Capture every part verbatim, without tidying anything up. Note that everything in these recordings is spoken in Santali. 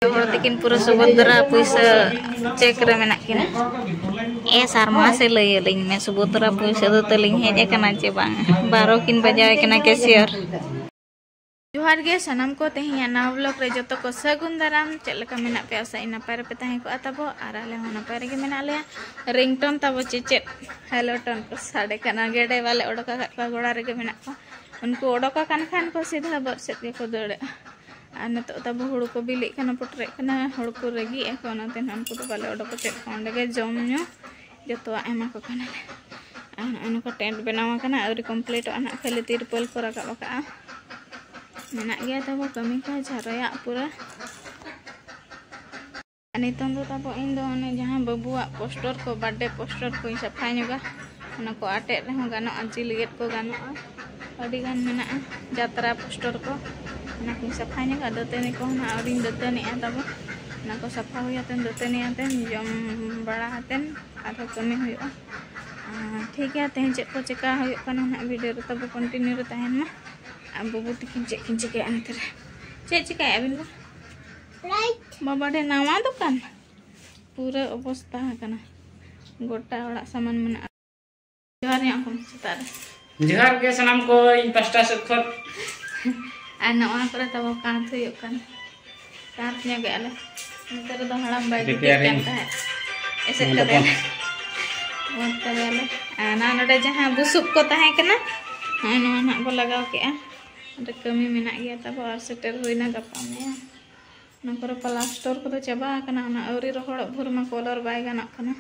ᱦᱚᱲ ᱛᱟᱹᱠᱤᱱ ᱯᱩᱨᱟᱹ ᱥᱩᱵᱷᱚᱫᱨᱟ ᱯᱩᱭᱥᱟᱹ ᱪᱮᱠ ᱨᱮ ᱢᱮᱱᱟᱜ ᱠᱤᱱᱟ᱾ ᱮ ᱥᱟᱨ, ᱢᱟᱥᱮ ᱞᱟᱹᱭ ᱟᱹᱞᱤᱧ ᱢᱮ, ᱥᱩᱵᱷᱚᱫᱨᱟ ᱯᱩᱭᱥᱟᱹ ᱫᱚ ᱛᱟᱹᱞᱤᱧ ᱦᱮᱡ ᱟᱠᱟᱱᱟ ᱪᱮ ᱵᱟᱝ? ᱵᱟᱨᱚ ᱠᱤᱱ ᱵᱟᱡᱟᱣ ᱮ ᱠᱟᱱᱟ ᱠᱮᱥᱤᱭᱟᱨ᱾ ᱡᱚᱦᱟᱨ ᱜᱮ ᱥᱟᱱᱟᱢ ᱠᱚ, ᱛᱮᱦᱮᱧᱟᱜ ᱱᱟᱣᱟ ᱵᱞᱚᱜ ᱨᱮ ᱡᱚᱛᱚ ᱠᱚ ᱥᱟᱹᱜᱩᱱ ᱫᱟᱨᱟᱢ᱾ ᱪᱮᱫ ᱞᱮᱠᱟ ᱢᱮᱱᱟᱜ ᱯᱮᱭᱟ? ᱟᱥᱟᱭᱟᱹᱧ ᱱᱟᱯᱟᱭ ᱨᱮᱯᱮ ᱛᱟᱦᱮᱸ ᱠᱚᱜᱼᱟ ᱛᱟᱵᱚ, ᱟᱨ ᱟᱞᱮ ᱦᱚᱸ ᱱᱟᱯᱟᱭ ᱨᱮᱜᱮ ᱢᱮᱱᱟᱜ ᱞᱮᱭᱟ᱾ ᱨᱤᱝᱴᱳᱱ ᱛᱟᱵᱚ ᱪᱮᱪᱮᱫ, ᱦᱮᱞᱳ ᱴᱳᱱ ᱠᱚ ᱥᱟᱰᱮ ᱠᱟᱱᱟ᱾ ᱜᱮᱰᱮ ᱵᱟᱞᱮ ᱚᱰᱚᱠ ᱟᱠᱟᱫ ᱠᱚᱣᱟ, ᱜᱚᱲᱟ ᱨᱮᱜᱮ ᱢᱮᱱᱟᱜ ᱠᱚᱣᱟ᱾ ᱩᱱᱠᱩ ᱚᱰᱚᱠ ᱟᱠᱟᱱ ᱠᱷᱟᱱ ᱠᱚ ᱥᱤᱫᱷᱟᱹ ᱵᱟᱹᱫᱽ ᱥᱮᱫ ᱜᱮᱠᱚ ᱫᱟᱹᱲᱟ᱾ ᱟᱨ ᱱᱤᱛᱚᱜ ᱛᱟᱵᱚ ᱦᱩᱲᱩ ᱠᱚ ᱵᱤᱞᱤᱜ ᱠᱟᱱᱟ, ᱯᱚᱴᱨᱮᱜ ᱠᱟᱱᱟ, ᱦᱩᱲᱩ ᱠᱚ ᱨᱟᱹᱜᱤᱜ ᱟᱠᱚ, ᱚᱱᱟᱛᱮ ᱱᱟᱜ ᱩᱱᱠᱩ ᱫᱚ ᱵᱟᱞᱮ ᱚᱰᱚᱠ ᱦᱚᱪᱚᱭᱮᱫ ᱠᱚᱣᱟ᱾ ᱚᱸᱰᱮ ᱜᱮ ᱡᱚᱢ ᱧᱩ ᱡᱚᱛᱚᱣᱟᱜ ᱮᱢᱟ ᱠᱚ ᱠᱟᱱᱟᱞᱮ᱾ ᱟᱨ ᱱᱚᱜᱼᱚᱭ ᱱᱚᱝᱠᱟ ᱴᱮᱱᱴ ᱵᱮᱱᱟᱣ ᱟᱠᱟᱱᱟ, ᱟᱹᱣᱨᱤ ᱠᱚᱢᱯᱞᱤᱴᱚᱜᱼᱟ ᱱᱟᱜ, ᱠᱷᱟᱹᱞᱤ ᱛᱤᱨᱯᱚᱞ ᱠᱚ ᱨᱟᱠᱟᱵ ᱟᱠᱟᱜᱼᱟ᱾ ᱢᱮᱱᱟᱜ ᱜᱮᱭᱟ ᱛᱟᱵᱚ ᱠᱟᱹᱢᱤ ᱠᱚ ᱡᱷᱟᱨᱚᱭᱟᱜ ᱯᱩᱨᱟᱹ᱾ ᱟᱨ ᱱᱤᱛᱚᱝ ᱫᱚ ᱛᱟᱵᱚ ᱤᱧ ᱫᱚ ᱚᱱᱮ ᱡᱟᱦᱟᱸ ᱵᱟᱹᱵᱩᱣᱟᱜ ᱯᱳᱥᱴᱚᱨ ᱠᱚ, ᱵᱟᱨᱛᱷᱰᱮ ᱯᱳᱥᱴᱚᱨ ᱠᱚᱧ ᱥᱟᱯᱷᱟ ᱧᱚᱜᱟ᱾ ᱚᱱᱟ ᱠᱚ ᱟᱴᱮᱫ ᱨᱮᱦᱚᱸ ᱜᱟᱱᱚᱜᱼᱟ, ᱡᱤᱞ ᱜᱮᱫ ᱠᱚ ᱜᱟᱱᱚᱜᱼᱟ, ᱟᱹᱰᱤ ᱜᱟᱱ ᱢᱮᱱᱟᱜᱼᱟ ᱡᱟᱛᱨᱟ ᱯᱳᱥᱴᱚᱨ ᱠᱚ᱾ ᱚᱱᱟ ᱠᱚᱧ ᱥᱟᱯᱷᱟ ᱧᱚᱜᱟ᱾ ᱫᱟᱹᱛᱟᱹᱱᱤ ᱠᱚᱦᱚᱸ ᱱᱟᱜ ᱟᱹᱣᱨᱤᱧ ᱫᱟᱹᱛᱟᱹᱱᱤᱜᱼᱟ ᱛᱟᱵᱚ᱾ ᱚᱱᱟ ᱠᱚ ᱥᱟᱯᱷᱟ ᱦᱩᱭ ᱟᱛᱮᱱ, ᱫᱟᱹᱛᱟᱹᱱᱤ ᱟᱛᱮᱱ, ᱡᱚᱢ ᱵᱟᱲᱟ ᱟᱛᱮᱱ ᱟᱨᱦᱚᱸ ᱠᱟᱹᱢᱤ ᱦᱩᱭᱩᱜᱼᱟ᱾ ᱟᱨ ᱴᱷᱤᱠ ᱜᱮᱭᱟ, ᱛᱮᱦᱮᱧ ᱪᱮᱫ ᱠᱚ ᱪᱮᱠᱟ ᱦᱩᱭᱩᱜ ᱠᱟᱱᱟ ᱱᱟᱜ, ᱵᱷᱤᱰᱤᱭᱳ ᱨᱮ ᱛᱟᱵᱚ ᱠᱚᱱᱴᱤᱱᱤᱭᱩ ᱨᱮ ᱛᱟᱦᱮᱱ ᱢᱟ᱾ ᱟᱨ ᱵᱟᱹᱵᱩ ᱛᱤᱠᱤᱱ ᱪᱮᱫ ᱠᱤᱱ ᱪᱤᱠᱟᱹᱭᱟ ᱚᱱᱛᱮ ᱨᱮ? ᱪᱮᱫ ᱪᱤᱠᱟᱹᱭᱟ ᱟᱹᱵᱤᱱ ᱫᱚ? ᱵᱟᱵᱟ ᱰᱷᱮᱨ ᱱᱟᱣᱟ ᱫᱚᱠᱟᱱ ᱯᱩᱨᱟᱹ ᱚᱵᱚᱥᱛᱟ ᱟᱠᱟᱱᱟ, ᱜᱚᱴᱟ ᱚᱲᱟᱜ ᱥᱟᱢᱟᱱ ᱢᱮᱱᱟᱜᱼᱟ᱾ ᱡᱚᱦᱟᱨ ᱧᱚᱜ ᱠᱚᱢ ᱥᱮᱛᱟᱜ ᱨᱮ᱾ ᱡᱚᱦᱟᱨ ᱜᱮ ᱥᱟᱱᱟᱢ ᱠᱚ, ᱤᱧ ᱯᱟᱥᱴᱟ ᱥᱮᱫ ᱠᱷᱚᱱ᱾ ᱟᱨ ᱱᱚᱣᱟ ᱠᱚᱨᱮ ᱛᱟᱵᱚ ᱠᱟᱸᱛ ᱦᱩᱭᱩᱜ ᱠᱟᱱᱟ, ᱠᱟᱸᱛ ᱧᱚᱜ ᱮᱜᱼᱟ ᱞᱮ᱾ ᱱᱚᱛᱮ ᱨᱮᱫᱚ ᱦᱟᱲᱟᱢ ᱵᱟᱭ ᱜᱤᱛᱤᱡ ᱠᱟᱱ ᱛᱟᱦᱮᱸᱫ, ᱮᱥᱮᱫ ᱠᱟᱛᱮ ᱵᱚᱱᱫ ᱠᱟᱫᱮᱭᱟᱞᱮ᱾ ᱟᱨ ᱱᱚᱣᱟ ᱱᱚᱰᱮ ᱡᱟᱦᱟᱸ ᱵᱩᱥᱩᱵ ᱠᱚ ᱛᱟᱦᱮᱸ ᱠᱟᱱᱟ, ᱱᱚᱜᱼᱚᱭ ᱱᱚᱣᱟ ᱱᱟᱜ ᱵᱚ ᱞᱟᱜᱟᱣ ᱠᱮᱜᱼᱟ᱾ ᱚᱸᱰᱮ ᱠᱟᱹᱢᱤ ᱢᱮᱱᱟᱜ ᱜᱮᱭᱟ ᱛᱟᱵᱚ, ᱟᱨ ᱥᱮᱴᱮᱨ ᱦᱩᱭᱱᱟ ᱜᱟᱯᱟ ᱢᱮᱭᱟᱝ᱾ ᱚᱱᱟ ᱠᱚᱨᱮ ᱯᱞᱟᱥᱴᱚᱨ ᱠᱚᱫᱚ ᱪᱟᱵᱟ ᱟᱠᱟᱱᱟ, ᱚᱱᱟ ᱟᱹᱣᱨᱤ ᱨᱚᱦᱚᱲᱚᱜ ᱵᱷᱳᱨ ᱢᱟ ᱠᱚᱞᱚᱨ ᱵᱟᱭ ᱜᱟᱱᱚᱜ ᱠᱟᱱᱟ᱾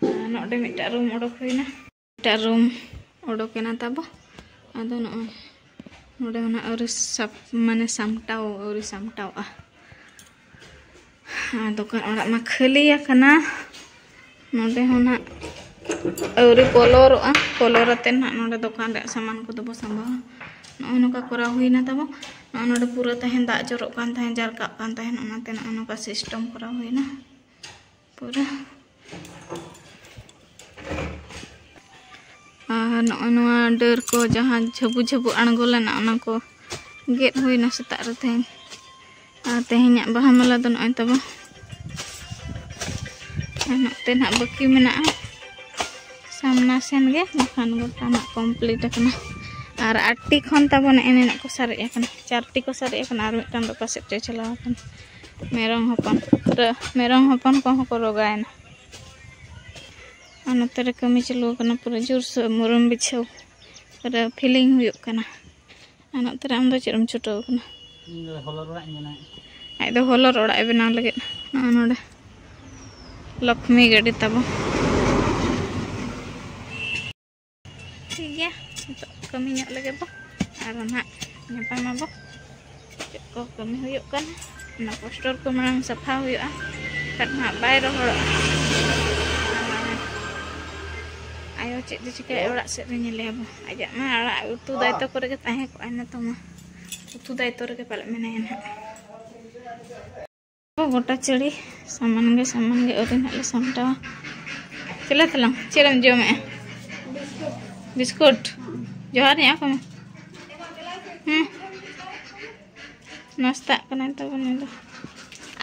ᱟᱨ ᱱᱚᱰᱮ ᱢᱤᱫᱴᱟᱝ ᱨᱩᱢ ᱚᱰᱚᱠ ᱦᱩᱭᱱᱟ, ᱢᱤᱫᱴᱟᱝ ᱨᱩᱢ ᱚᱰᱚᱠ ᱮᱱᱟ ᱛᱟᱵᱚ᱾ ᱟᱫᱚ ᱱᱚᱜᱼᱚᱭ ᱱᱚᱰᱮ ᱦᱚᱸ ᱱᱟᱜ ᱟᱹᱣᱨᱤ ᱥᱟᱯ-, ᱢᱟᱱᱮ ᱥᱟᱢᱴᱟᱣ, ᱟᱹᱣᱨᱤ ᱥᱟᱢᱴᱟᱣᱚᱜᱼᱟ᱾ ᱟᱨ ᱫᱚᱠᱟᱱ ᱚᱲᱟᱜ ᱢᱟ ᱠᱷᱟᱹᱞᱤ ᱟᱠᱟᱱᱟ᱾ ᱱᱚᱰᱮ ᱦᱚᱸ ᱱᱟᱜ ᱟᱹᱣᱨᱤ ᱠᱚᱞᱚᱨᱚᱜᱼᱟ, ᱠᱚᱞᱚᱨ ᱟᱛᱮ ᱱᱟᱜ ᱱᱚᱰᱮ ᱫᱚᱠᱟᱱ ᱨᱮᱭᱟᱜ ᱥᱟᱢᱟᱱ ᱠᱚᱫᱚ ᱵᱚ ᱥᱟᱢᱵᱟᱣᱟ᱾ ᱱᱚᱜᱼᱚᱭ ᱱᱚᱝᱠᱟ ᱠᱚᱨᱟᱣ ᱦᱩᱭᱱᱟ ᱛᱟᱵᱚ᱾ ᱱᱚᱜᱼᱚᱭ ᱱᱚᱰᱮ ᱯᱩᱨᱟᱹ ᱛᱟᱦᱮᱱ ᱫᱟᱜ ᱡᱚᱨᱚᱜ ᱠᱟᱱ ᱛᱟᱦᱮᱸᱫ, ᱡᱟᱨᱠᱟᱜ ᱠᱟᱱ ᱛᱟᱦᱮᱸᱫ, ᱚᱱᱟᱛᱮ ᱱᱚᱜᱼᱚᱭ ᱱᱚᱝᱠᱟ ᱥᱤᱥᱴᱮᱢ ᱠᱚᱨᱟᱣ ᱦᱩᱭᱱᱟ ᱯᱩᱨᱟᱹ᱾ ᱟᱨ ᱱᱚᱜᱼᱚᱭ ᱱᱚᱣᱟ ᱰᱟᱹᱨ ᱠᱚ ᱡᱟᱦᱟᱸ ᱡᱷᱟᱹᱵᱩ ᱡᱷᱟᱹᱵᱩ ᱟᱬᱜᱚ ᱞᱮᱱᱟ, ᱚᱱᱟ ᱠᱚ ᱜᱮᱫ ᱦᱩᱭᱱᱟ ᱥᱮᱛᱟᱜ ᱨᱮ ᱛᱮᱦᱮᱧ᱾ ᱟᱨ ᱛᱮᱦᱮᱧᱟᱜ ᱵᱟᱦᱟ ᱢᱟᱞᱟ ᱫᱚ ᱱᱚᱜᱼᱚᱭ ᱛᱟᱵᱚ, ᱟᱨ ᱱᱚᱛᱮ ᱱᱟᱦᱟᱜ ᱵᱟᱹᱠᱤ ᱢᱮᱱᱟᱜᱼᱟ ᱥᱟᱢᱱᱟ ᱥᱮᱱ ᱜᱮ, ᱵᱟᱠᱷᱟᱱ ᱜᱚᱴᱟ ᱱᱟᱜ complete ᱟᱠᱟᱱᱟ᱾ ᱟᱨ ᱟᱴᱴᱤ ᱠᱷᱚᱱ ᱛᱟᱵᱚᱱ ᱮᱱᱮᱱᱟᱜ ᱠᱚ ᱥᱟᱨᱮᱡ ᱟᱠᱟᱱᱟ, ᱪᱟᱨᱴᱤ ᱠᱚ ᱥᱟᱨᱮᱡ ᱟᱠᱟᱱᱟ, ᱟᱨ ᱢᱤᱫᱴᱟᱝ ᱫᱚ ᱚᱠᱟ ᱥᱮᱫ ᱪᱚᱭ ᱪᱟᱞᱟᱣ ᱟᱠᱟᱱᱟ᱾ ᱢᱮᱨᱚᱢ ᱦᱚᱯᱚᱱ, ᱯᱩᱨᱟᱹ ᱢᱮᱨᱚᱢ ᱦᱚᱯᱚᱱ ᱠᱚᱦᱚᱸ ᱠᱚ ᱨᱚᱜᱟᱭᱮᱱᱟ᱾ ᱟᱨ ᱱᱚᱛᱮ ᱨᱮ ᱠᱟᱹᱢᱤ ᱪᱟᱹᱞᱩ ᱟᱠᱟᱱᱟ, ᱯᱩᱨᱟᱹ ᱡᱳᱨᱥᱳᱨ ᱢᱩᱨᱩᱢ ᱵᱤᱪᱷᱟᱹᱣ ᱯᱩᱨᱟᱹ feeling ᱦᱩᱭᱩᱜ ᱠᱟᱱᱟ᱾ ᱟᱨ ᱱᱚᱛᱮ ᱨᱮ ᱟᱢ ᱫᱚ ᱪᱮᱫ ᱮᱢ ᱪᱷᱩᱴᱟᱹᱣ ᱟᱠᱟᱱᱟ? ᱤᱧ ᱫᱚ ᱦᱚᱞᱚᱨ ᱚᱲᱟᱜ ᱤᱧ ᱵᱮᱱᱟᱣᱮᱫᱼᱟ᱾ ᱟᱡ ᱫᱚ ᱦᱚᱞᱚᱨ ᱚᱲᱟᱜ ᱮ ᱵᱮᱱᱟᱣ ᱞᱟᱹᱜᱤᱫ᱾ ᱱᱚᱜᱼᱚ ᱱᱚᱰᱮ ᱞᱚᱠᱷᱢᱤ ᱜᱟᱹᱰᱤ ᱛᱟᱵᱚ᱾ ᱴᱷᱤᱠ ᱜᱮᱭᱟ, ᱱᱤᱛᱚᱜ ᱠᱟᱹᱢᱤ ᱧᱚᱜ ᱞᱮᱜᱮ ᱵᱚ, ᱟᱨ ᱱᱟᱦᱟᱜ ᱧᱟᱯᱟᱢ ᱟᱵᱚ᱾ ᱪᱮᱫ ᱠᱚ ᱠᱟᱹᱢᱤ ᱦᱩᱭᱩᱜ ᱠᱟᱱᱟ, ᱚᱱᱟ poster ᱠᱚ ᱢᱟᱲᱟᱝ ᱥᱟᱯᱷᱟ ᱦᱩᱭᱩᱜᱼᱟ, ᱵᱟᱠᱷᱟᱱ ᱱᱟᱦᱟᱜ ᱵᱟᱭ ᱨᱚᱦᱚᱲᱚᱜᱼᱟ᱾ ᱟᱨ ᱟᱭᱳ ᱪᱮᱫ ᱫᱚ ᱪᱤᱠᱟᱹᱭᱟ, ᱚᱲᱟᱜ ᱥᱮᱫ ᱨᱮ ᱧᱮᱞᱮᱭᱟ ᱵᱚ᱾ ᱟᱡᱟᱜ ᱢᱟ ᱟᱲᱟᱜ ᱩᱛᱩ ᱫᱟᱭᱤᱛᱛᱚ ᱠᱚᱨᱮ ᱜᱮ ᱛᱟᱦᱮᱸ ᱠᱚᱜᱼᱟᱭ, ᱱᱤᱛᱚᱜ ᱢᱟ ᱩᱛᱩ ᱫᱟᱭᱤᱛᱛᱚ ᱨᱮᱜᱮ ᱯᱟᱞᱮ ᱢᱮᱱᱟᱭᱟ ᱱᱟᱦᱟᱜ᱾ ᱜᱚᱴᱟ ᱪᱟᱹᱲᱤ ᱥᱟᱢᱟᱱ ᱜᱮ ᱥᱟᱢᱟᱱ ᱜᱮ, ᱟᱹᱣᱨᱤ ᱱᱟᱦᱟᱜ ᱞᱮ ᱥᱟᱢᱴᱟᱣᱟ᱾ ᱪᱮᱫ ᱞᱮ ᱛᱟᱞᱟᱝ? ᱪᱮᱫ ᱮᱢ ᱡᱚᱢᱮᱜᱼᱟ? ᱵᱤᱥᱠᱩᱴ᱾ ᱡᱚᱦᱟᱨ ᱧᱚᱜ ᱟᱠᱚ ᱢᱮ᱾ ᱦᱮᱸ, ᱱᱟᱥᱛᱟᱜ ᱠᱟᱱᱟᱭ ᱛᱟᱵᱚᱱ ᱱᱩᱭ ᱫᱚ᱾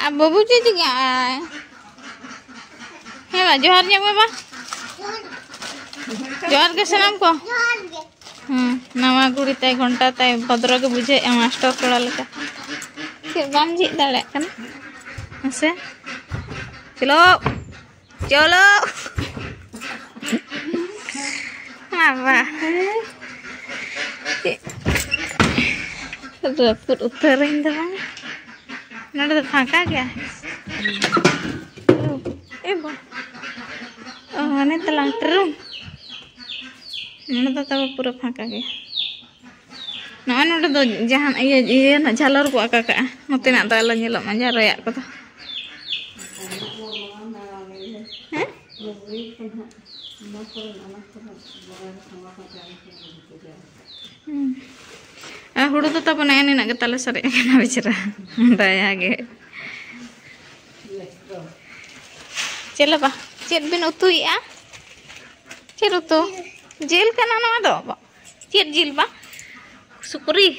ᱟᱨ ᱵᱟᱹᱵᱩ ᱪᱮᱫ ᱪᱤᱠᱟᱹᱜᱼᱟᱭ? ᱦᱮᱸ ᱵᱟ, ᱡᱚᱦᱟᱨ ᱧᱚᱜ ᱢᱮ ᱵᱟ᱾ ᱡᱚᱦᱟᱨ ᱜᱮ ᱥᱟᱱᱟᱢ ᱠᱚ᱾ ᱦᱮᱸ, ᱱᱟᱣᱟ ᱜᱷᱩᱲᱤ ᱛᱟᱭ, ᱜᱷᱚᱱᱴᱟ ᱛᱟᱭ, ᱵᱷᱚᱫᱨᱚ ᱜᱮ ᱵᱩᱡᱷᱟᱹᱣᱮᱫᱼᱟ ᱢᱟᱥᱴᱚᱨ ᱠᱚᱲᱟ ᱞᱮᱠᱟ᱾ ᱪᱮᱫ ᱵᱟᱢ ᱡᱷᱤᱡ ᱫᱟᱲᱮᱭᱟᱜ ᱠᱟᱱᱟ? ᱢᱟᱥᱮ᱾ ᱪᱚᱞᱚ, ᱪᱚᱞᱚ᱾ ᱵᱟᱵᱟ᱾ ᱪᱮᱫ? ᱨᱟᱹᱯᱩᱫ ᱩᱛᱟᱹᱨᱟᱹᱧ ᱫᱚ ᱵᱟᱝ᱾ ᱱᱚᱰᱮ ᱫᱚ ᱯᱷᱟᱸᱠᱟ ᱜᱮᱭᱟ᱾ ᱮ ᱵᱟ-, ᱚ, ᱦᱟᱱᱮ ᱛᱟᱞᱟᱝ ᱴᱨᱩᱢ᱾ ᱱᱚᱰᱮ ᱫᱚ ᱛᱟᱵᱚ ᱯᱩᱨᱟᱹ ᱯᱷᱟᱸᱠᱟ ᱜᱮᱭᱟ᱾ ᱱᱚᱜᱼᱚᱭ ᱱᱚᱰᱮ ᱫᱚ ᱡᱟᱦᱟᱱ ᱤᱭᱟᱹ, ᱤᱭᱟᱹ ᱨᱮᱱᱟᱜ ᱡᱷᱟᱞᱚᱨ ᱠᱚ ᱟᱠᱟ ᱠᱟᱜᱼᱟ᱾ ᱱᱚᱛᱮᱱᱟᱜ ᱫᱚ ᱟᱞᱚ ᱧᱮᱞᱚᱜ ᱢᱟ, ᱡᱟᱨᱚᱭᱟᱜ ᱠᱚᱫᱚ᱾ ᱦᱮᱸ? ᱦᱩᱸ᱾ ᱟᱨ ᱦᱩᱲᱩ ᱫᱚ ᱛᱟᱵᱚᱱ ᱱᱮᱜᱼᱮ ᱱᱤᱱᱟᱹᱜ ᱜᱮ ᱛᱟᱞᱮ ᱥᱟᱨᱮᱡ ᱟᱠᱟᱱᱟ ᱵᱮᱪᱟᱨᱟ᱾ ᱫᱟᱭᱟ ᱜᱮ᱾ ᱪᱮᱫ ᱞᱮ ᱵᱟ-, ᱪᱮᱫ ᱵᱤᱱ ᱩᱛᱩᱭᱮᱫᱼᱟ? ᱪᱮᱫ ᱩᱛᱩ? ᱡᱤᱞ ᱠᱟᱱᱟ ᱱᱚᱣᱟ ᱫᱚ᱾ ᱪᱮᱫ ᱡᱤᱞ ᱵᱟ? ᱥᱩᱠᱨᱤ?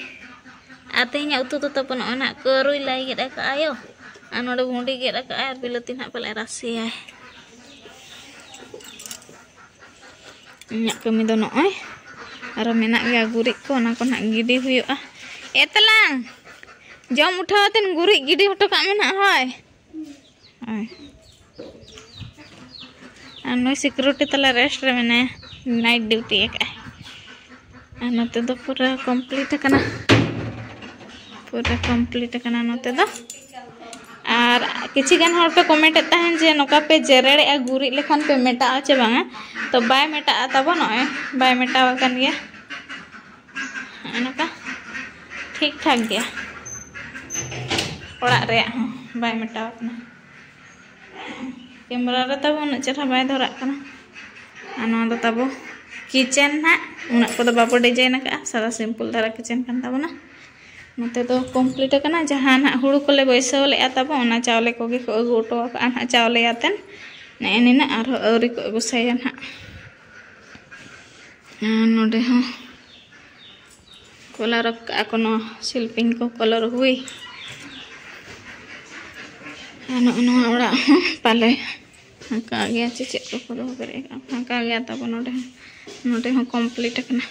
ᱟᱨ ᱛᱮᱦᱮᱧᱟᱜ ᱩᱛᱩ ᱫᱚ ᱛᱟᱵᱚᱱ ᱱᱚᱜᱼᱚᱭ ᱱᱟᱦᱟᱜ ᱠᱟᱹᱨᱩᱭ ᱞᱟᱭ ᱜᱮᱫ ᱟᱠᱟᱫ ᱟᱭᱳ, ᱟᱨ ᱱᱚᱰᱮ ᱵᱷᱩᱸᱰᱤ ᱜᱮᱫ ᱟᱠᱟᱫ ᱟᱭ, ᱟᱨ ᱵᱤᱞᱟᱹᱛᱤ ᱱᱟᱦᱟᱜ ᱯᱟᱞᱮ ᱨᱟᱥᱮᱭᱟᱭ᱾ ᱤᱧᱟᱹᱜ ᱠᱟᱹᱢᱤ ᱫᱚ ᱱᱚᱜᱼᱚᱭ ᱟᱨᱚ ᱢᱮᱱᱟᱜ ᱜᱮᱭᱟ, ᱜᱩᱨᱤᱡ ᱠᱚ, ᱚᱱᱟ ᱠᱚ ᱱᱟᱦᱟᱜ ᱜᱤᱰᱤ ᱦᱩᱭᱩᱜᱼᱟ᱾ ᱮ ᱛᱟᱞᱟᱝ, ᱡᱚᱢ ᱩᱴᱷᱟᱹᱣ ᱟᱛᱮᱱ ᱜᱩᱨᱤᱡ ᱜᱤᱰᱤ ᱦᱚᱴᱚ ᱠᱟᱜ ᱢᱮ ᱱᱟᱦᱟᱜ, ᱦᱳᱭ᱾ ᱦᱳᱭ᱾ ᱟᱨ ᱱᱩᱭ security ᱛᱟᱞᱮ rest ᱨᱮ ᱢᱮᱱᱟᱭᱟ, night duty ᱟᱠᱟᱫᱼᱟᱭ᱾ ᱟᱨ ᱱᱚᱛᱮ ᱫᱚ ᱯᱩᱨᱟᱹ complete ᱟᱠᱟᱱᱟ, ᱯᱩᱨᱟᱹ complete ᱟᱠᱟᱱᱟ ᱱᱚᱛᱮ ᱫᱚ᱾ ᱟᱨ ᱠᱤᱪᱷᱤ ᱜᱟᱱ ᱦᱚᱲ ᱯᱮ comment ᱮᱫ ᱛᱟᱦᱮᱱ ᱡᱮ ᱱᱚᱝᱠᱟ ᱯᱮ ᱡᱮᱨᱮᱲᱮᱜᱼᱟ, ᱜᱩᱨᱤᱡ ᱞᱮᱠᱷᱟᱱ ᱯᱮ ᱢᱮᱴᱟᱜᱼᱟ ᱪᱮ ᱵᱟᱝᱟ? ᱛᱚ ᱵᱟᱭ ᱢᱮᱴᱟᱜᱼᱟ ᱛᱟᱵᱚ, ᱱᱚᱜᱼᱚᱭ ᱵᱟᱭ ᱢᱮᱴᱟᱣ ᱟᱠᱟᱱ ᱜᱮᱭᱟ᱾ ᱱᱚᱜᱼᱚ ᱱᱚᱝᱠᱟ ᱴᱷᱤᱠ ᱴᱷᱟᱠ ᱜᱮᱭᱟ, ᱚᱲᱟᱜ ᱨᱮᱭᱟᱜ ᱦᱚᱸ ᱵᱟᱭ ᱢᱮᱴᱟᱣ ᱟᱠᱟᱱᱟ᱾ Camera ᱨᱮ ᱛᱟᱵᱚ ᱩᱱᱟᱹᱜ ᱪᱮᱦᱨᱟ ᱵᱟᱭ ᱫᱷᱚᱨᱟᱜ ᱠᱟᱱᱟ᱾ ᱟᱨ ᱱᱚᱣᱟ ᱫᱚ ᱛᱟᱵᱚ kitchen ᱱᱟᱜ, ᱩᱱᱟᱹᱜ ᱠᱚᱫᱚ ᱵᱟᱵᱚ design ᱟᱠᱟᱫᱼᱟ, ᱥᱟᱫᱟ simple ᱫᱷᱟᱨᱟ kitchen ᱠᱟᱱ ᱛᱟᱵᱚᱱᱟ᱾ ᱱᱚᱛᱮ ᱫᱚ complete ᱟᱠᱟᱱᱟ, ᱡᱟᱦᱟᱸ ᱱᱟᱜ ᱦᱩᱲᱩ ᱠᱚᱞᱮ ᱵᱟᱹᱭᱥᱟᱹᱣ ᱞᱮᱫᱼᱟ ᱛᱟᱵᱚ, ᱚᱱᱟ ᱪᱟᱣᱞᱮ ᱠᱚᱜᱮ ᱠᱚ ᱟᱹᱜᱩ ᱦᱚᱴᱚ ᱟᱠᱟᱫᱼᱟ ᱱᱟᱜ, ᱪᱟᱣᱞᱮ ᱟᱛᱮᱱ᱾ ᱱᱮᱜᱼᱮ ᱱᱤᱱᱟᱹᱜ ᱟᱨᱦᱚᱸ ᱟᱹᱣᱨᱤ ᱠᱚ ᱟᱹᱜᱩ ᱥᱟᱭᱟ ᱱᱟᱜ᱾ ᱟᱨ ᱱᱚᱰᱮ ᱦᱚᱸ colour ᱟᱠᱟᱫᱼᱟ ᱠᱚ ᱱᱚᱣᱟ ᱥᱤᱞᱯᱤᱧ ᱠᱚ, colour ᱦᱩᱭ᱾ ᱟᱨ ᱱᱚᱜᱼᱚ ᱱᱚᱣᱟ ᱚᱲᱟᱜ ᱦᱚᱸ ᱯᱟᱞᱮ ᱯᱷᱟᱸᱠᱟ ᱜᱮᱭᱟ ᱪᱮ ᱪᱮᱫ ᱠᱚᱠᱚ ᱫᱚᱦᱚ ᱯᱮᱨᱮᱡ ᱟᱠᱟᱫᱼᱟ, ᱯᱷᱟᱸᱠᱟ ᱜᱮᱭᱟ ᱛᱟᱵᱚ᱾ ᱱᱚᱰᱮ ᱦᱚᱸ, ᱱᱚᱰᱮ ᱦᱚᱸ complete ᱟᱠᱟᱱᱟ᱾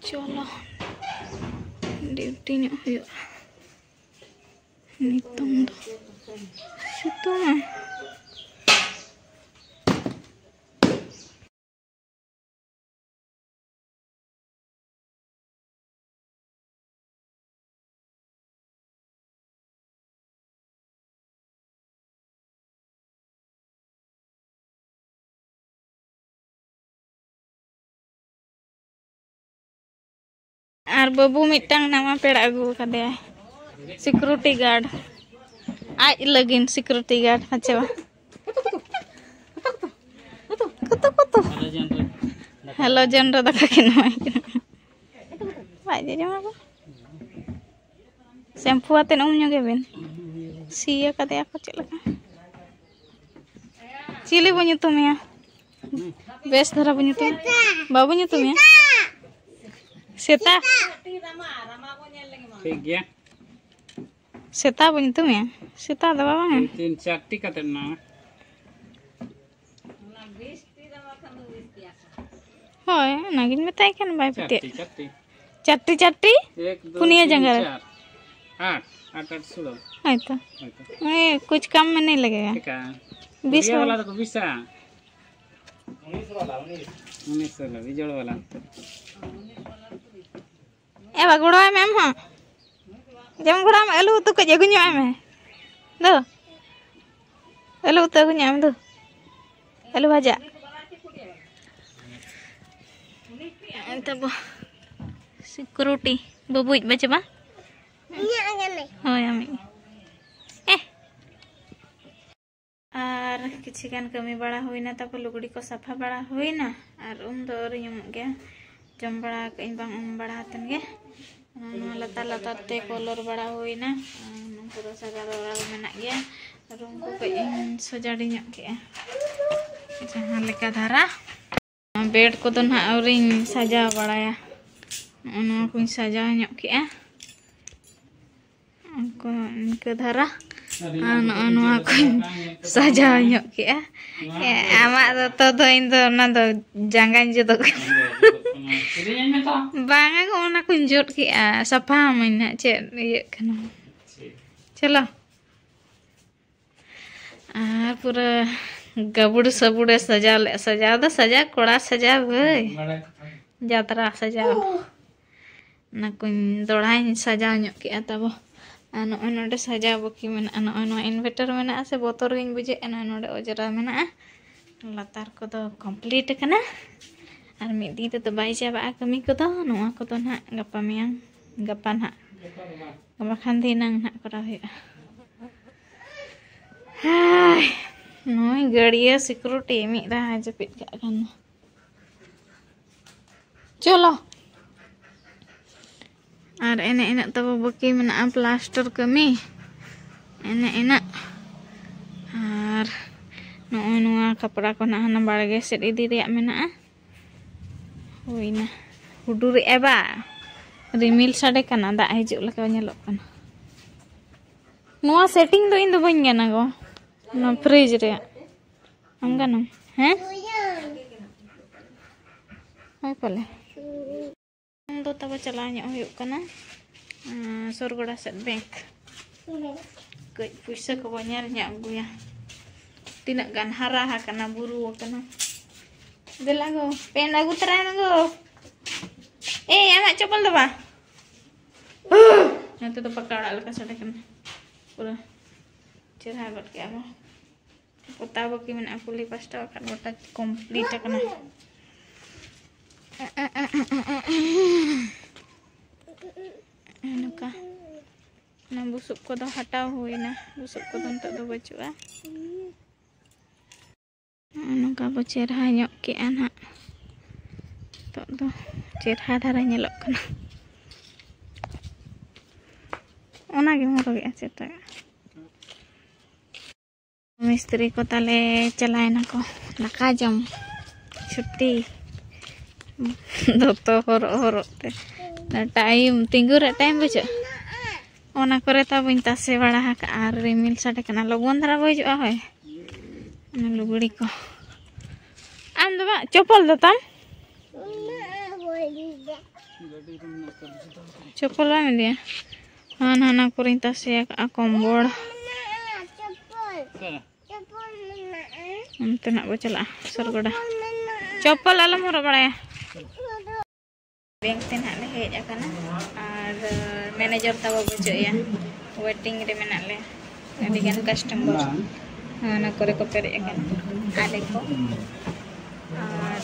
ᱪᱚᱞᱚ, duty ᱧᱚᱜ ᱦᱩᱭᱩᱜᱼᱟ ᱱᱤᱛᱚᱝ ᱫᱚ᱾ ᱥᱤᱛᱩᱝ ᱟᱭ᱾ ᱟᱨ ᱵᱟᱹᱵᱩ ᱢᱤᱫᱴᱟᱝ ᱱᱟᱣᱟ ᱯᱮᱲᱟ ᱟᱹᱜᱩ ᱟᱠᱟᱫᱮᱭᱟᱭ, security guard᱾ ᱟᱡ ᱞᱟᱹᱜᱤᱫ security guard, ᱦᱮᱸ ᱪᱮ ᱵᱟᱝ? ᱠᱩᱛᱩ, ᱠᱩᱛᱩ᱾ Halogen ᱨᱮ ᱫᱟᱠᱟ ᱠᱤᱱ ᱮᱢᱟᱭ ᱠᱟᱱᱟ᱾ ᱵᱟᱭ ᱡᱚᱡᱚᱢᱟ ᱜᱚ᱾ Shampoo ᱟᱛᱮᱫ ᱩᱢ ᱧᱚᱜᱮ ᱵᱤᱱ᱾ ᱥᱤ ᱟᱠᱟᱫᱮᱭᱟ ᱠᱚ ᱪᱮᱫ ᱞᱮᱠᱟ? ᱪᱤᱞᱤ ᱵᱚ ᱧᱩᱛᱩᱢᱮᱭᱟ? ᱵᱮᱥ ᱫᱷᱟᱨᱟ ᱵᱚ ᱧᱩᱛᱩᱢ, ᱵᱟᱵᱚ ᱧᱩᱛᱩᱢᱮᱭᱟ? ᱥᱮᱛᱟ᱾ ᱴᱷᱤᱠ ᱜᱮᱭᱟ᱾ ᱥᱮᱛᱟ ᱵᱚ ᱧᱩᱛᱩᱢᱮᱭᱟ? ᱥᱮᱛᱟ ᱫᱚ ᱵᱟᱝ᱾ ᱛᱤᱱ ᱪᱟᱨᱴᱤ ᱠᱟᱛᱮ ᱢᱮᱱᱟᱜᱼᱟ᱾ ᱦᱳᱭ, ᱚᱱᱟᱜᱤᱧ ᱢᱮᱛᱟᱭ ᱠᱟᱱ, ᱵᱟᱭ ᱯᱟᱹᱛᱭᱟᱹᱜ᱾ ᱪᱟᱨᱴᱤ, ᱪᱟᱨᱴᱤ᱾ ᱪᱟᱨᱴᱤ, ᱪᱟᱨᱴᱤ? ᱮᱠ, ᱫᱩᱭ, ᱯᱩᱱᱭᱟᱹ ᱛᱤᱱ, ᱡᱟᱸᱜᱟ ᱨᱮ᱾ ᱪᱟᱨ᱾ ᱟᱴ, ᱟᱴ, ᱟᱴ, ᱥᱳᱞᱳ᱾ ᱦᱳᱭ ᱛᱚ᱾ ᱦᱳᱭ ᱛᱚ᱾ ᱩᱱᱤ ᱠᱩᱪ ᱠᱟᱢ ᱢᱮ ᱱᱟᱦᱤ ᱞᱟᱜᱮᱜᱟ᱾ ᱪᱮᱠᱟ? ᱵᱤᱥ ᱵᱟᱞᱟ ᱫᱚᱠᱚ ᱵᱤᱥᱟ᱾ ᱩᱱᱤᱥ ᱵᱟᱞᱟ, ᱩᱱᱤᱥ᱾ ᱩᱱᱤᱥ ᱵᱟᱞᱟ, ᱵᱤᱡᱚᱲ ᱵᱟᱞᱟ᱾ ᱮ ᱵᱟ, ᱜᱚᱲᱚᱣᱟᱭ ᱢᱮ ᱟᱢ ᱦᱚᱸ᱾ ᱡᱚᱢ ᱜᱚᱲᱚᱣᱟᱭ ᱢᱮ, ᱟᱹᱞᱩ ᱩᱛᱩ ᱠᱟᱹᱡ ᱟᱹᱜᱩ ᱧᱚᱜ ᱟᱭ ᱢᱮ᱾ ᱫᱩ, ᱟᱹᱞᱩ ᱩᱛᱩ ᱟᱹᱜᱩ ᱧᱚᱜ ᱟᱭ ᱢᱮ, ᱫᱩ᱾ ᱟᱹᱞᱩ ᱵᱷᱟᱡᱟ᱾ ᱱᱚᱜᱼᱚᱭ ᱛᱟᱵᱚ security ᱵᱟᱹᱵᱩᱭᱤᱡ ᱵᱟᱪᱮ ᱵᱟ? ᱤᱧᱟᱹᱜ ᱠᱟᱱᱟᱭ᱾ ᱦᱳᱭ, ᱟᱢᱤᱡ ᱜᱮ᱾ ᱮ᱾ ᱟᱨ ᱠᱤᱪᱷᱤ ᱜᱟᱱ ᱠᱟᱹᱢᱤ ᱵᱟᱲᱟ ᱦᱩᱭᱱᱟ, ᱛᱟᱯᱚᱨ ᱞᱩᱜᱽᱲᱤ ᱠᱚ ᱥᱟᱯᱷᱟ ᱵᱟᱲᱟ ᱦᱩᱭᱱᱟ, ᱟᱨ ᱩᱢ ᱫᱚ ᱟᱹᱣᱨᱤᱧ ᱩᱢᱩᱜ ᱜᱮᱭᱟ᱾ ᱡᱚᱢ ᱵᱟᱲᱟ ᱠᱟᱜ ᱟᱹᱧ ᱵᱟᱝ ᱩᱢ ᱵᱟᱲᱟ ᱦᱟᱛᱮᱱ ᱜᱮ᱾ ᱱᱚᱣᱟ ᱞᱟᱛᱟᱨ ᱞᱟᱛᱟᱨ ᱛᱮ ᱠᱚᱞᱚᱨ ᱵᱟᱲᱟ ᱦᱩᱭᱱᱟ᱾ ᱟᱨ ᱱᱩᱠᱩ ᱫᱚ ᱥᱟᱡᱟᱣ ᱵᱟᱲᱟ ᱢᱮᱱᱟᱜ ᱜᱮᱭᱟ᱾ ᱨᱩᱢ ᱠᱚ ᱠᱟᱹᱡ ᱤᱧ ᱥᱚᱡᱟᱰᱤ ᱧᱚᱜ ᱠᱮᱜᱼᱟ, ᱡᱟᱦᱟᱸ ᱞᱮᱠᱟ ᱫᱷᱟᱨᱟ᱾ ᱵᱮᱰ ᱠᱚᱫᱚ ᱱᱟᱦᱟᱜ ᱟᱹᱣᱨᱤᱧ ᱥᱟᱡᱟᱣ ᱵᱟᱲᱟᱭᱟ᱾ ᱱᱚᱜᱼᱚ ᱱᱚᱣᱟ ᱠᱚᱧ ᱥᱟᱡᱟᱣ ᱧᱚᱜ ᱠᱮᱜᱼᱟ᱾ ᱩᱱᱠᱩ ᱤᱱᱠᱟᱹ ᱫᱷᱟᱨᱟ᱾ ᱟᱨ ᱱᱚᱜᱼᱚ ᱱᱚᱣᱟ ᱠᱚᱧ ᱥᱟᱡᱟᱣ ᱧᱚᱜ ᱠᱮᱜᱼᱟ᱾ ᱦᱮᱸ, ᱟᱢᱟᱜ ᱫᱚ ᱛᱚ, ᱫᱚ ᱤᱧ ᱫᱚ ᱚᱱᱟ ᱫᱚ ᱡᱟᱸᱜᱟᱧ ᱡᱚᱫᱚᱜ ᱠᱟᱱᱟ᱾ ᱵᱟᱝᱟ ᱜᱚ, ᱚᱱᱟ ᱠᱚᱧ ᱡᱚᱫ ᱠᱮᱜᱼᱟ, ᱥᱟᱯᱷᱟ ᱟᱹᱢᱟᱹᱧ ᱱᱟᱦᱟᱜ, ᱪᱮᱫ ᱤᱭᱟᱹᱜ ᱠᱟᱱᱟ᱾ ᱪᱚᱞᱚ᱾ ᱟᱨ ᱯᱩᱨᱟᱹ ᱜᱟᱵᱩᱲ ᱥᱟᱵᱩᱲᱮ ᱥᱟᱡᱟᱣ ᱞᱮᱫ, ᱥᱟᱡᱟᱣ ᱫᱚ ᱥᱟᱡᱟᱣ, ᱠᱚᱲᱟ ᱥᱟᱡᱟᱣ ᱵᱷᱟᱹᱭ, ᱡᱟᱛᱨᱟ ᱥᱟᱡᱟᱣ᱾ ᱚᱱᱟ ᱠᱚᱧ ᱫᱚᱲᱦᱟᱧ ᱥᱟᱡᱟᱣ ᱧᱚᱜ ᱠᱮᱜᱼᱟ ᱛᱟᱵᱚ᱾ ᱟᱨ ᱱᱚᱜᱼᱚᱭ ᱱᱚᱰᱮ ᱥᱟᱡᱟᱣ ᱵᱟᱹᱠᱤ ᱢᱮᱱᱟᱜᱼᱟ᱾ ᱱᱚᱜᱼᱚᱭ ᱱᱚᱣᱟ inverter ᱢᱮᱱᱟᱜᱼᱟ ᱥᱮ, ᱵᱚᱛᱚᱨ ᱜᱤᱧ ᱵᱩᱡᱷᱟᱹᱣᱮᱫᱼᱟ᱾ ᱱᱚᱜᱼᱚᱭ ᱱᱚᱰᱮ ᱚᱸᱡᱽᱨᱟ ᱢᱮᱱᱟᱜᱼᱟ᱾ ᱞᱟᱛᱟᱨ ᱠᱚᱫᱚ complete ᱟᱠᱟᱱᱟ, ᱟᱨ ᱢᱤᱫ ᱫᱤᱱ ᱛᱮᱫᱚ ᱵᱟᱭ ᱪᱟᱵᱟᱜᱼᱟ ᱠᱟᱹᱢᱤ ᱠᱚᱫᱚ᱾ ᱱᱚᱣᱟ ᱠᱚᱫᱚ ᱱᱟᱦᱟᱜ ᱜᱟᱯᱟ ᱢᱮᱭᱟᱝ, ᱜᱟᱯᱟ ᱱᱟᱦᱟᱜ, ᱵᱟᱠᱷᱟᱱ ᱫᱷᱤᱱᱟᱹᱝ ᱱᱟᱦᱟᱜ ᱠᱚᱨᱟᱣ ᱦᱩᱭᱩᱜᱼᱟ᱾ ᱦᱟᱭ, ᱱᱩᱭ ᱜᱟᱹᱲᱭᱟᱹ security ᱢᱤᱫ ᱫᱷᱟᱣ ᱡᱟᱹᱯᱤᱫ ᱠᱟᱜ ᱠᱷᱟᱱ᱾ ᱪᱚᱞᱚ᱾ ᱟᱨ ᱮᱱᱮ ᱤᱱᱟᱹᱜ ᱛᱟᱵᱚ ᱵᱟᱹᱠᱤ ᱢᱮᱱᱟᱜᱼᱟ plaster ᱠᱟᱹᱢᱤ᱾ ᱮᱱᱮ ᱤᱱᱟᱹᱜ᱾ ᱟᱨ ᱱᱚᱜᱼᱚᱭ ᱱᱚᱣᱟ ᱠᱟᱯᱲᱟ ᱠᱚ ᱱᱟᱜ ᱦᱟᱱᱟ ᱵᱟᱲᱜᱮ ᱥᱮᱫ ᱤᱫᱤ ᱨᱮᱭᱟᱜ ᱢᱮᱱᱟᱜᱼᱟ᱾ ᱦᱩᱭᱱᱟ᱾ ᱦᱩᱰᱩᱨᱮᱜᱼᱟᱭ ᱵᱟ, ᱨᱤᱢᱤᱞ ᱥᱟᱰᱮ ᱠᱟᱱᱟ, ᱫᱟᱜ ᱦᱤᱡᱩᱜ ᱞᱮᱠᱟ ᱧᱮᱞᱚᱜ ᱠᱟᱱᱟ᱾ ᱱᱚᱣᱟ ᱥᱮᱴᱤᱝ ᱫᱚ ᱤᱧ ᱫᱚ ᱵᱟᱹᱧ ᱜᱟᱱᱟ ᱜᱚ, ᱱᱚᱣᱟ ᱯᱷᱨᱤᱡᱽ ᱨᱮᱭᱟᱜ᱾ ᱟᱢ ᱜᱟᱱᱟᱢ? ᱦᱮᱸ? ᱦᱳᱭ ᱯᱟᱞᱮ᱾ ᱫᱚ ᱛᱟᱵᱚ ᱪᱟᱞᱟᱣ ᱧᱚᱜ ᱦᱩᱭᱩᱜ ᱠᱟᱱᱟ, ᱩᱸ, ᱥᱚᱨᱜᱚᱲᱟ ᱥᱮᱫ ᱵᱮᱝᱠ᱾ ᱠᱟᱹᱡ ᱯᱩᱭᱥᱟᱹ ᱠᱚᱵᱚ ᱧᱮᱞ ᱧᱚᱜ ᱟᱹᱜᱩᱭᱟ, ᱛᱤᱱᱟᱹᱜ ᱜᱟᱱ ᱦᱟᱨᱟ ᱟᱠᱟᱱᱟ, ᱵᱩᱨᱩ ᱟᱠᱟᱱᱟ᱾ ᱫᱮᱞᱟ ᱜᱚ, ᱯᱮᱱ ᱟᱹᱜᱩ ᱛᱚᱨᱟᱭ ᱢᱮ ᱜᱚ᱾ ᱮᱭ, ᱟᱢᱟᱜ ᱪᱚᱯᱚᱞ ᱫᱚ ᱵᱟ᱾ ᱱᱚᱛᱮ ᱫᱚ ᱯᱟᱠᱟ ᱚᱲᱟᱜ ᱞᱮᱠᱟ ᱥᱟᱰᱮ ᱠᱟᱱᱟ, ᱯᱩᱨᱟᱹ ᱪᱮᱦᱨᱟ ᱜᱚᱫ ᱠᱮᱜᱼᱟ ᱵᱚ᱾ ᱯᱚᱛᱟᱣ ᱵᱟᱹᱠᱤ ᱢᱮᱱᱟᱜᱼᱟ ᱠᱩᱞᱦᱤ ᱯᱟᱥᱴᱟ, ᱵᱟᱠᱷᱟᱱ ᱜᱚᱴᱟ ᱠᱚᱢᱯᱞᱤᱴ ᱟᱠᱟᱱᱟ᱾ ᱱᱚᱝᱠᱟ ᱚᱱᱟ ᱵᱩᱥᱩᱵ ᱠᱚᱫᱚ ᱦᱟᱴᱟᱣ ᱦᱩᱭᱱᱟ, ᱵᱩᱥᱩᱵ ᱠᱚᱫᱚ ᱱᱤᱛᱚᱜ ᱫᱚ ᱵᱟᱹᱪᱩᱜᱼᱟ᱾ ᱱᱚᱜᱼᱚ ᱱᱚᱝᱠᱟ ᱵᱚ ᱪᱮᱨᱦᱟ ᱧᱚᱜ ᱠᱮᱜᱼᱟ ᱱᱟᱦᱟᱜ᱾ ᱱᱤᱛᱚᱜ ᱫᱚ ᱪᱮᱨᱦᱟ ᱫᱷᱟᱨᱟ ᱧᱮᱞᱚᱜ ᱠᱟᱱᱟ᱾ ᱚᱱᱟᱜᱮᱢ ᱦᱚᱨᱚᱜᱮᱜᱼᱟ ᱪᱮᱛᱟᱜ? ᱢᱤᱥᱛᱨᱤ ᱠᱚ ᱛᱟᱞᱮ ᱪᱟᱞᱟᱣᱮᱱᱟ ᱠᱚ ᱫᱟᱠᱟ ᱡᱚᱢ, ᱪᱷᱩᱴᱤ᱾ ᱫᱚᱛᱚ ᱦᱚᱨᱚᱜ ᱦᱚᱨᱚᱜ ᱛᱮ ᱴᱟᱭᱤᱢ, ᱛᱤᱸᱜᱩ ᱨᱮ ᱴᱟᱭᱤᱢ ᱵᱩᱡᱷᱟᱹᱜᱼᱟ᱾ ᱚᱱᱟ ᱠᱚᱨᱮ ᱛᱟᱵᱚᱧ ᱛᱟᱥᱮ ᱵᱟᱲᱟ ᱟᱠᱟᱫᱼᱟ ᱟᱨ ᱨᱤᱢᱤᱞ ᱥᱟᱰᱮ ᱠᱟᱱᱟ, ᱞᱚᱜᱚᱱ ᱫᱷᱟᱨᱟ ᱵᱚ ᱦᱤᱡᱩᱜᱼᱟ᱾ ᱦᱳᱭ, ᱚᱱᱟ ᱞᱩᱜᱽᱲᱤ ᱠᱚ᱾ ᱟᱢ ᱫᱚ ᱵᱟᱝ ᱪᱚᱯᱚᱞ ᱫᱚ ᱛᱟᱢ? ᱪᱚᱯᱚᱞ ᱵᱟᱢ ᱤᱫᱤᱭᱟ? ᱦᱟᱱᱟ ᱦᱟᱱᱟ ᱠᱚᱨᱮᱧ ᱛᱟᱥᱮ ᱟᱠᱟᱫᱼᱟ ᱠᱚᱢᱵᱚᱲ᱾ ᱚᱱᱛᱮ ᱱᱟᱜ ᱵᱚ ᱪᱟᱞᱟᱜᱼᱟ ᱥᱚᱨᱜᱚᱰᱟ᱾ ᱪᱚᱯᱯᱚᱞ ᱟᱞᱚᱢ ᱦᱚᱨᱚᱜ ᱵᱟᱲᱟᱭᱟ᱾ ᱵᱮᱝᱠ ᱛᱮ ᱱᱟᱜ ᱞᱮ ᱦᱮᱡ ᱟᱠᱟᱱᱟ ᱟᱨ ᱢᱮᱱᱮᱡᱟᱨ ᱛᱟᱵᱚ ᱵᱟᱹᱪᱩᱜ ᱮᱭᱟ, ᱣᱮᱴᱤᱝ ᱨᱮ ᱢᱮᱱᱟᱜ ᱞᱮᱭᱟ᱾ ᱟᱹᱰᱤ ᱜᱟᱱ ᱠᱟᱥᱴᱚᱢᱟᱨ ᱚᱱᱟ ᱠᱚᱨᱮ ᱠᱚ ᱯᱮᱨᱮᱡ ᱟᱠᱟᱱᱟ, ᱟᱞᱮ ᱠᱚ᱾ ᱟᱨ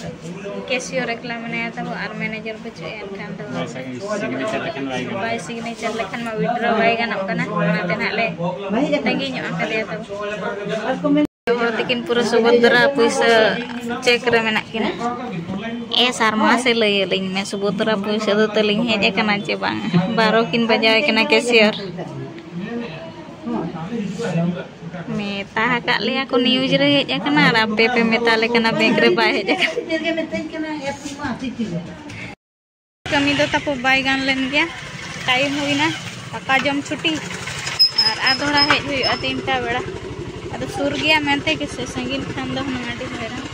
ᱠᱮᱥᱤᱭᱚᱨ ᱮᱠᱞᱟ ᱢᱮᱱᱟᱭᱟ ᱛᱟᱵᱚ ᱟᱨ ᱢᱮᱱᱮᱡᱟᱨ ᱵᱟᱹᱪᱩᱜ ᱮᱭᱟ, ᱮᱱᱠᱷᱟᱱ ᱫᱚ ᱵᱟᱭ ᱥᱤᱜᱽᱱᱮᱪᱟᱨ ᱞᱮᱠᱷᱟᱱ ᱢᱟ ᱣᱤᱰᱨᱚ ᱵᱟᱭ ᱜᱟᱱᱚᱜ ᱠᱟᱱᱟ, ᱚᱱᱟᱛᱮ ᱱᱟᱜ ᱞᱮ ᱛᱟᱺᱜᱤ ᱧᱚᱜ ᱟᱠᱟᱫᱮᱭᱟ ᱛᱟᱵᱚ᱾ ᱦᱚᱲ ᱛᱤᱠᱤᱱ ᱯᱩᱨᱟᱹ ᱥᱩᱵᱷᱚᱫᱨᱟ ᱯᱩᱭᱥᱟᱹ ᱪᱮᱠ ᱨᱮ ᱢᱮᱱᱟᱜ ᱠᱤᱱᱟ᱾ ᱮ ᱥᱟᱨ, ᱢᱟᱥᱮ ᱞᱟᱹᱭ ᱟᱹᱞᱤᱧ ᱢᱮ, ᱥᱩᱵᱷᱚᱫᱨᱟ ᱯᱩᱭᱥᱟᱹ ᱫᱚ ᱛᱟᱹᱞᱤᱧ ᱦᱮᱡ ᱟᱠᱟᱱᱟ ᱪᱮ ᱵᱟᱝ? ᱵᱟᱨᱚ ᱠᱤᱱ ᱵᱟᱡᱟᱣ ᱟᱠᱟᱱᱟ ᱠᱮᱥᱤᱭᱟᱨ᱾ ᱢᱮᱛᱟ ᱟᱠᱟᱫ ᱞᱮᱭᱟ ᱠᱚ ᱱᱤᱭᱩᱡᱽ ᱨᱮ ᱦᱮᱡ ᱟᱠᱟᱱᱟ ᱟᱨ ᱟᱯᱮ ᱯᱮ ᱢᱮᱛᱟ ᱞᱮ ᱠᱟᱱᱟ ᱵᱮᱝᱠ ᱨᱮ ᱵᱟᱭ ᱦᱮᱡ ᱟᱠᱟᱱᱟ᱾ ᱠᱟᱹᱢᱤ ᱫᱚ ᱛᱟᱯᱚ ᱵᱟᱭ ᱜᱟᱱ ᱞᱮᱱ ᱜᱮᱭᱟ, ᱴᱟᱭᱤᱢ ᱦᱩᱭᱱᱟ ᱫᱟᱠᱟ ᱡᱚᱢ ᱪᱷᱩᱴᱤ, ᱟᱨ ᱟᱨ ᱫᱚᱦᱲᱟ ᱦᱮᱡ ᱦᱩᱭᱩᱜᱼᱟ ᱛᱤᱱᱴᱟ ᱵᱮᱲᱟ᱾ ᱟᱫᱚ ᱥᱩᱨ ᱜᱮᱭᱟ ᱢᱮᱱᱛᱮ ᱜᱮᱥᱮ, ᱥᱟᱺᱜᱤᱧ ᱠᱷᱟᱱ ᱫᱚ ᱦᱩᱱᱟᱹᱝ ᱟᱹᱰᱤ ᱦᱚᱭᱨᱟᱱ᱾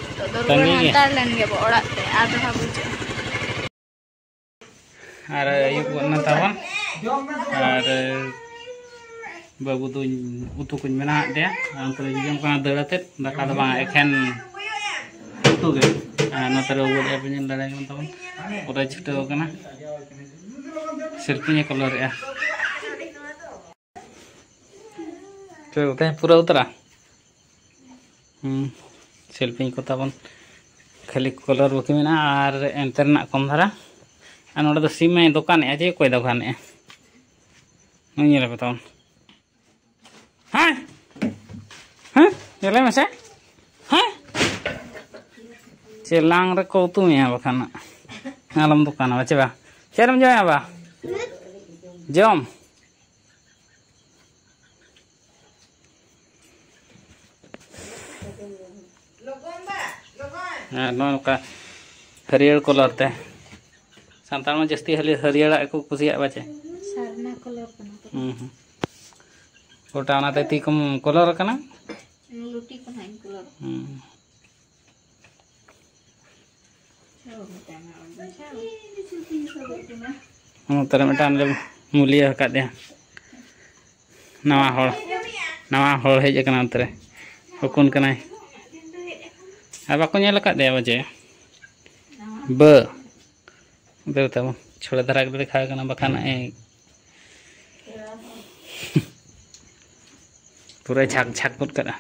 ᱱᱤᱛᱚᱜ ᱫᱚ ᱨᱩᱣᱟᱹᱲ ᱥᱟᱺᱜᱤᱧ ᱜᱮ᱾ ᱦᱟᱱᱛᱟᱲ ᱞᱮᱱ ᱜᱮᱵᱚ ᱚᱲᱟᱜ ᱛᱮ, ᱟᱨ ᱫᱚᱦᱲᱟ ᱵᱩᱡᱷᱟᱹᱜᱼᱟ᱾ ᱟᱨ ᱟᱹᱭᱩᱵ ᱜᱚᱫ ᱮᱱᱟ ᱛᱟᱵᱚᱱ, ᱟᱨ ᱵᱟᱹᱵᱩ ᱫᱚᱧ ᱩᱛᱩ ᱠᱚᱧ ᱵᱮᱱᱟᱣᱟᱫ ᱛᱟᱭᱟ᱾ ᱟᱨ ᱚᱱᱛᱮ ᱨᱮ ᱡᱚᱡᱚᱢ ᱠᱟᱱᱟ ᱫᱟᱹᱲ ᱟᱛᱮᱫ, ᱫᱟᱠᱟ ᱫᱚ ᱵᱟᱝ, ᱮᱠᱷᱮᱱ ᱩᱛᱩ ᱜᱮ᱾ ᱟᱨ ᱱᱚᱛᱮ ᱨᱮ ᱵᱟᱹᱵᱩ ᱫᱚ ᱧᱮᱞ ᱫᱟᱲᱮᱭᱟᱜ ᱠᱟᱱ ᱛᱟᱵᱚᱱ, ᱯᱩᱨᱟᱹ ᱪᱷᱩᱴᱟᱹᱣ ᱠᱟᱱᱟ, ᱥᱤᱞᱯᱤᱧ ᱮ ᱠᱚᱞᱚᱨᱮᱜᱼᱟ᱾ ᱪᱚ, ᱛᱮᱦᱮᱧ ᱯᱩᱨᱟᱹ ᱩᱛᱟᱹᱨᱟ᱾ ᱦᱩᱸ, ᱥᱤᱞᱯᱤᱧ ᱠᱚ ᱛᱟᱵᱚᱱ ᱠᱷᱟᱹᱞᱤ ᱠᱚᱞᱚᱨ ᱵᱟᱹᱠᱤ ᱢᱮᱱᱟᱜᱼᱟ, ᱟᱨ ᱮᱱᱛᱮ ᱨᱮᱱᱟᱜ ᱠᱚᱢ ᱫᱷᱟᱨᱟ᱾ ᱟᱨ ᱱᱚᱰᱮ ᱫᱚ ᱥᱤᱢ ᱮ ᱫᱚᱠᱟᱱᱮᱜᱼᱟ, ᱡᱮ ᱚᱠᱚᱭ ᱫᱚᱠᱟᱱᱮᱜᱼᱟ? ᱱᱩᱭ ᱧᱮᱞ ᱯᱮ ᱛᱟᱵᱚᱱ᱾ ᱦᱮᱸ? ᱦᱮᱸ? ᱧᱮᱞᱮ ᱢᱮᱥᱮ᱾ ᱦᱮᱸ? ᱪᱮᱞᱟᱝ ᱨᱮᱠᱚ ᱩᱛᱩ ᱢᱮᱭᱟ ᱵᱟᱠᱷᱟᱱ᱾ ᱟᱞᱚᱢ ᱫᱚᱠᱟᱱᱟ, ᱵᱟᱪᱮ ᱵᱟ? ᱪᱮᱫ ᱮᱢ ᱡᱚᱢᱟ ᱵᱟ? ᱡᱚᱢ᱾ ᱦᱮᱸ, ᱱᱚᱜᱼᱚ ᱱᱚᱝᱠᱟ ᱦᱟᱹᱨᱭᱟᱹᱲ ᱠᱚᱞᱚᱨ ᱛᱮ᱾ ᱥᱟᱱᱛᱟᱲ ᱢᱟ ᱡᱟᱹᱥᱛᱤ ᱦᱟᱹᱞᱤ-, ᱦᱟᱹᱨᱭᱟᱹᱲᱟᱜ ᱜᱮᱠᱚ ᱠᱩᱥᱤᱭᱟᱜᱼᱟ, ᱵᱟᱪᱮ? ᱥᱟᱨᱱᱟ ᱠᱚᱞᱚᱨ ᱠᱟᱱᱟ ᱛᱚ᱾ ᱦᱩᱸ, ᱦᱩᱸ᱾ ᱜᱚᱴᱟ ᱚᱱᱟᱛᱮ ᱛᱤ ᱠᱚᱢ ᱠᱚᱞᱚᱨ ᱠᱟᱱᱟ? ᱞᱩᱴᱤ ᱠᱚ ᱱᱟᱜ ᱤᱧ ᱠᱚᱞᱚᱨ᱾ ᱦᱩᱸ᱾ ᱱᱚᱛᱮ ᱨᱮ ᱢᱤᱫᱴᱟᱝ ᱞᱮ ᱢᱩᱞᱤᱭᱟᱹ ᱟᱠᱟᱫᱮᱭᱟ᱾ ᱱᱟᱣᱟ ᱦᱚᱲ, ᱱᱟᱣᱟ ᱦᱚᱲ ᱦᱮᱡ ᱟᱠᱟᱱᱟ ᱱᱚᱛᱮ ᱨᱮ᱾ ᱦᱚᱯᱚᱱ ᱠᱟᱱᱟᱭ᱾ ᱟᱨ ᱵᱟᱠᱚ ᱧᱮᱞ ᱟᱠᱟᱫᱮᱭᱟ ᱵᱟᱪᱮ? ᱵᱟᱹ᱾ ᱫᱮᱵ ᱛᱟᱵᱚᱱ ᱪᱷᱚᱲᱟ ᱫᱷᱟᱨᱟ ᱜᱮᱞᱮ ᱫᱮᱠᱷᱟᱣ ᱠᱟᱱᱟ, ᱵᱟᱠᱷᱟᱱ ᱮ, ᱯᱩᱨᱟᱹ ᱡᱷᱟᱠ ᱡᱷᱟᱠ ᱜᱚᱫ ᱠᱟᱜᱼᱟ᱾